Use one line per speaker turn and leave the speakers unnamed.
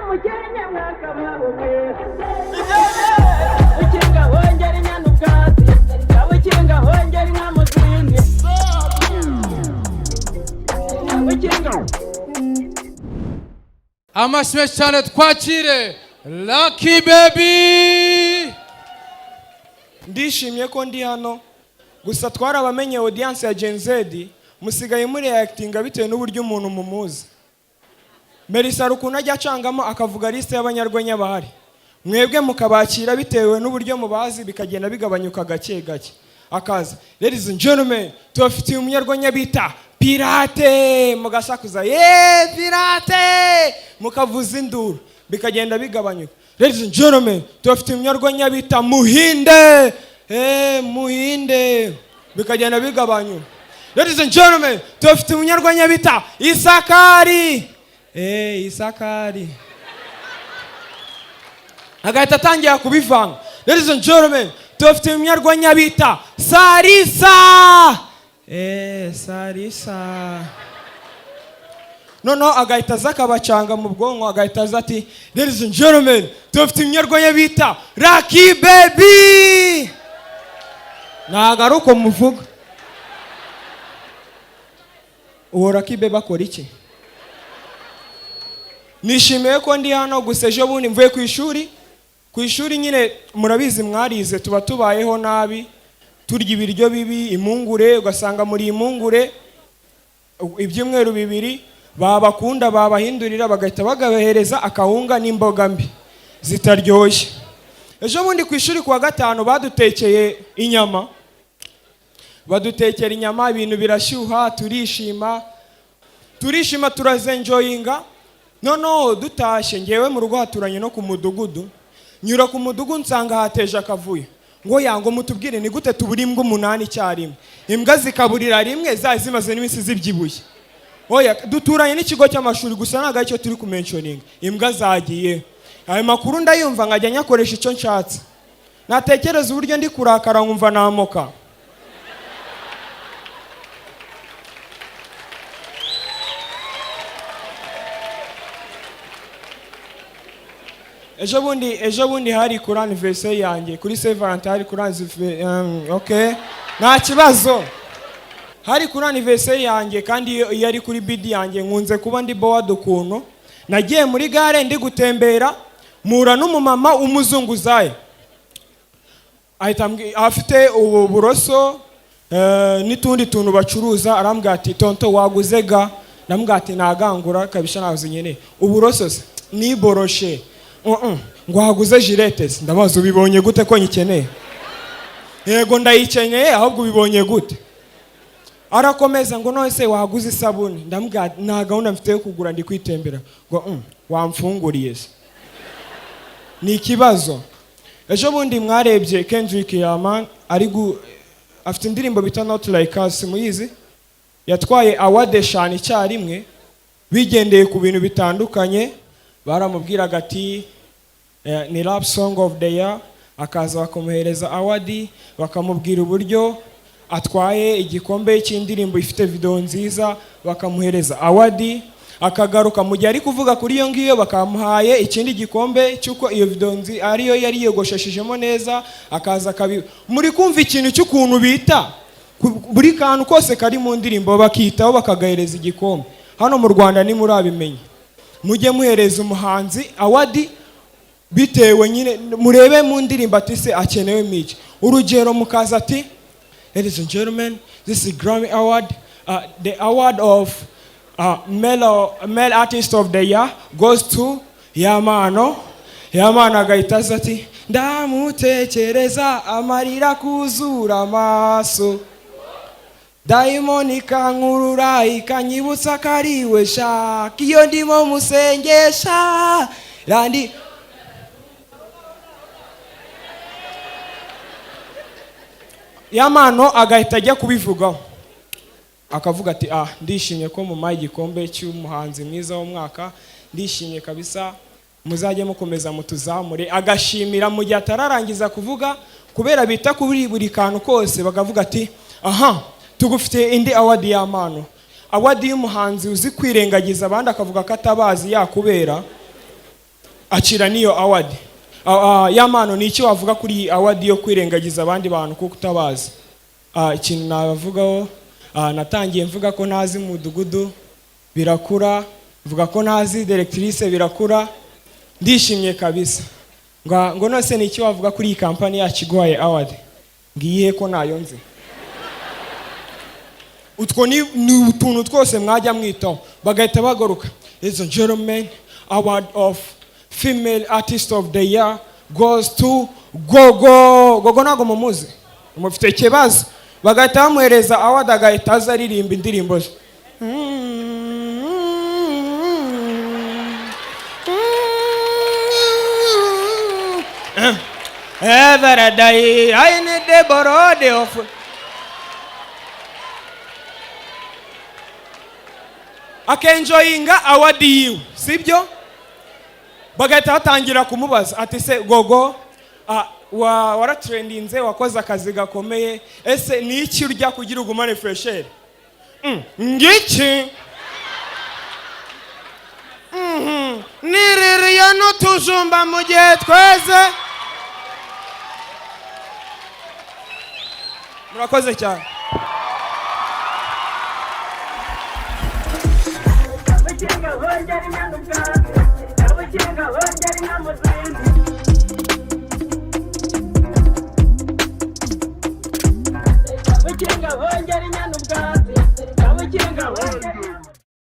Umukenke mwakabaho mwe. Ukinga hongera inyana ubwatsi, ukinga hongera inka mu zindi, ukinga.
Amashyi menshi cyane, twakire Lucky Baby.
Ndishimye ko ndi hano. Gusa twarabamenye, audience ya Gen Z, musigaye muri reactinga bitewe n'uburyo umuntu mumuzi. Melissa hari ukuntu ajya acangamo akavuga liste y'abanyarwenya bahari, mwebwe mukabakira bitewe n'uburyo mubazi, bikagenda bigabanyuka gake gake. Akaza: "Ladies and gentlemen, tubafitiye umunyarwenya bita Pirate." Mugasakuza: "Ye Pirate!" Mukavuza induru, bikagenda bigabanyuka. "Ladies and gentlemen, tubafitiye umunyarwenya bita Muhinde." "Eh, Muhinde!" Bikagenda bigabanyuka. "Ladies and gentlemen, tubafitiye umunyarwenya bita Isakari." "Eh, Isakari!" Agahita atangira kubivanga. "Ladies and gentlemen, tubafitiye umunyarwenya bita Sarisa." "Eh, Sarisa!" Noneho agahita aza akabacanga mu bwonko, agahita aza ati: "Ladies and gentlemen, tubafitiye umunyarwenya bita Lucky Baby." Ntabwo ari uko muvuga. Uwo Lucky Baby akora iki? Nishimiye ko ndi hano. Gusa ejo bundi mvuye ku ishuri. Ku ishuri nyine murabizi, mwarize, tuba tubayeho nabi, turya ibiryo bibi, impungure. Ugasanga muri impungure ibyumweru 2, babakunda babahindurira, bagahita bagahereza akawunga n'imboga mbi zitaryoshye. Ejo bundi ku ishuri kuwa gatanu badutekeye inyama, badutekera inyama, ibintu birashyuha, turishima, turishima, turazenjoyinga. Noneho dutashye, ngewe mu rugo haturanye no ku mudugudu, nyura ku mudugudu nsanga hateje akavuyo, ngo yango mutubwire ni gute tubura imbwa 8 icyarimwe, imbwa zikaburira rimwe, zari zimaze n'iminsi zibyibushye. Oya, duturanye n'ikigo cy'amashuri, gusa ntabwo aricyo turi kumentioninga. Imbwa zagiye. Ayo makuru ndayumva, nkajya nyakoresha icyo nshatse. Natekereza uburyo ndi kurakara, nkumva namoka. Ejo bundi hari kuri anniversaire yanjye, kuri Saint Valentin, hari kuri okay, nta kibazo, hari kuri anniversaire yanjye. Kandi iyo ari kuri birthday yanjye nkunze kuba ndi bored ukuntu. Nagiye muri gare ndi gutembera, mpura n'umumama w'umuzunguzayi, ahita afite ubu buroso n'utundi tuntu bacuruza. Arambwira ati: "Tonto, waguze ga?" Ndamubwira ati: "Nagangura kabisa, ntazo nkeneye." "Uburoso se?" "Niboroshe." "Ngo waguze Gillette se?" Ndabaza: "Ubibonye gute ko nyikeneye?" "Yego, ndayikeneye, ahubwo ubibonye gute?" Arakomeza ngo: "None se waguze isabune?" Ndamubwira ati: "Nta gahunda mfite yo kugura, ndi kwitembera." Ngo: "Wamfunguriye se?" Ni ikibazo. Ejo bundi mwarebye Kendrick Lamar ari afite indirimbo bita Not Like Us, muyizi? Yatwaye award 5 icyarimwe bigendeye ku bintu bitandukanye. Baramubwiraga ati ni rap song of the year, akaza bakamuhereza award, bakamubwira uburyo atwaye igikombe cy'indirimbo ifite video nziza, bakamuhereza award. Akagaruka mu gihe ari kuvuga kuri iyo ngiyo, bakamuhaye ikindi gikombe cy'uko iyo video ariyo yari yiyogosheshejemo neza. Akaza akabi muri kumva ikintu cy'ukuntu bita buri kantu kose kari mu ndirimbo, bakitaho bakagahereza igikombe. Hano mu Rwanda ntimurabimenya. Mujye muhereza umuhanzi award bitewe nyine, murebe mu ndirimbo ati se akenewemo iki. Urugero, mukaza ati: "Ladies and gentlemen, this is Grammy Award, the award of male artist of the year goes to Yamano." Yamano agahita aza ati: "Ndamutekereza amarira kuzura amaso, dayimoni ikankurura ikanyibutsa ko ari we shaka, iyo ndimo musengesha randi." Yamano agahita ajya kubivugaho, akavuga ati: "Ah, ndishimye ko mumpaye igikombe cy'umuhanzi mwiza w'umwaka, ndishimye kabisa, muzajye mukomeza mutuzamure." Agashimira. Mu gihe atararangiza kuvuga, kubera bita kuri buri kantu kose, bakavuga ati: "Aha tugufitiye indi award y'amano, award y'umuhanzi uzi kwirengagiza abandi, akavuga ko atabazi yakubera." Akira n'iyo award. Yampano, ni iki wavuga kuri iyi award yo kwirengagiza abandi bantu kuko utabazi? Ikintu nabavugaho, natangiye mvuga ko ntazi umudugudu, birakura, mvuga ko ntazi directrice, birakura. Ndishimye kabisa. Ngo nose ni iki wavuga kuri iyi kampani yacu iguhaye award? Ngiye ko nayo nzi. Utwo ni utuntu twose mwajya mwitaho. Bagahita bagaruka: "Ladies and gentlemen, award of female artist of the year goes to Gogo." Gogo ntabwo mumuzi, mufite ikibazo. Bagahita bamuhereza award, agahita aza aririmba indirimbo ze. Every day I need the borrow of akenjoyinga award yiwe, sibyo? Bagahita batangira kumubaza ati: "Se Gogo, waratrendinze, wakoze akazi gakomeye, ese ni iki urya kugira ugumane fraîcheur?" Ngiki niririye n'utujumba mu gihe tweze. Murakoze cyane.
Ubukinga hongera inyana ubwatsi, ubukinga hongera inka mu zindi. Ubukinga hongera.